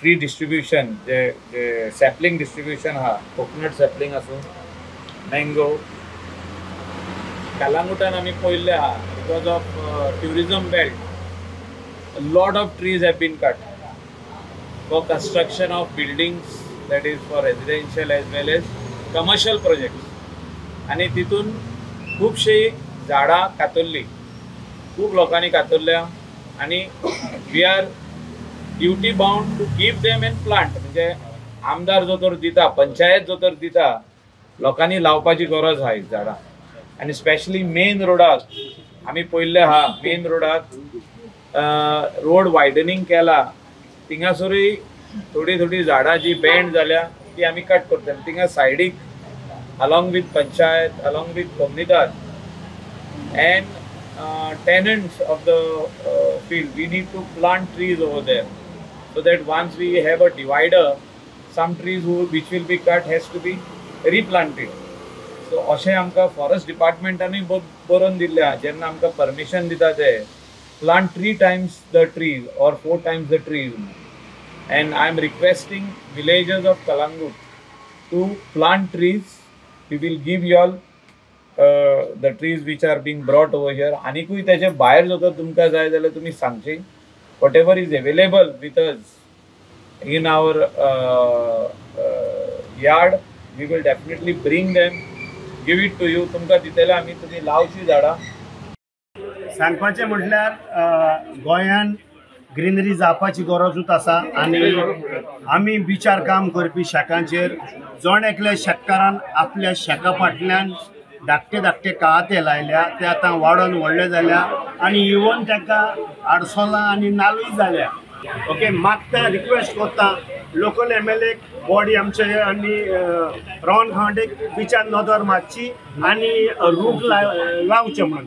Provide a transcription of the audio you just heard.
Tree distribution जे जे sapling distribution आहा, coconut sapling आसूं, mango, कलांगुटान आमी पळयल्लें आहा, because of tourism belt lot of trees have been cut for construction of buildings, that is for residential as well as commercial projects. आनी तितून खुबशीं झाडां कातरलीं, खूब लोकांनी कातरल्या आनी we are duty bound to give them and plant. म्हणजे आमदार जो तर दिता, पंचायत जो तर दिता, लोकांनी लावपाची गरज आहा ही झाडां. आनी स्पेशली मेन रोडाक आमी पळयल्लें आहा, मेन रोडाक रोड वायडनींग केला, थिंगासरूय थोडी थोडी झाडां जी बँड जाल्या ती आमी कट करतले. थिंगा सायडीक along with panchayat, along with comunidade and tenants of the field, we need to plant trees over there so that once we have a divider, some trees which will be cut has to be replanted. So अशें आमकां forest डिपार्टमेंटानूय बरोवन दिल्लें आहा, जेन्ना आमकां permission दिता ते plant 3 times the trees or 4 times the trees. And I am requesting villagers of Calangute to plant trees. We will give you all the trees which are being brought over here. आनिकूय तेजे भायर जर तुमकां जाय जाल्यार तुमी सांगची. Whatever is available with us in our yard, we will definitely bring them, give it to you. तुमकां दितले आमी, तुमी लावची झाडां. सांगपाचें म्हटल्यार गोंयान ग्रिनरी जावपाची गरजूच आसा आनी आमी बिचार काम करपी शेकांचेर जण एकल्या शेतकारान आपल्या शेका फाटल्यान धाकटे धाकटे काहाते लायल्या, ते आतां वाडोन व्हडले जाल्या आनी इवन ताका आडसोलां आनी नालूय जाल्या. ओके, मागता, रिक्वेस्ट करता लोकल MLA body आमचे आनी रोहन खंवटेक बिचार नदर मारची आनी रूख लावचे म्हणून.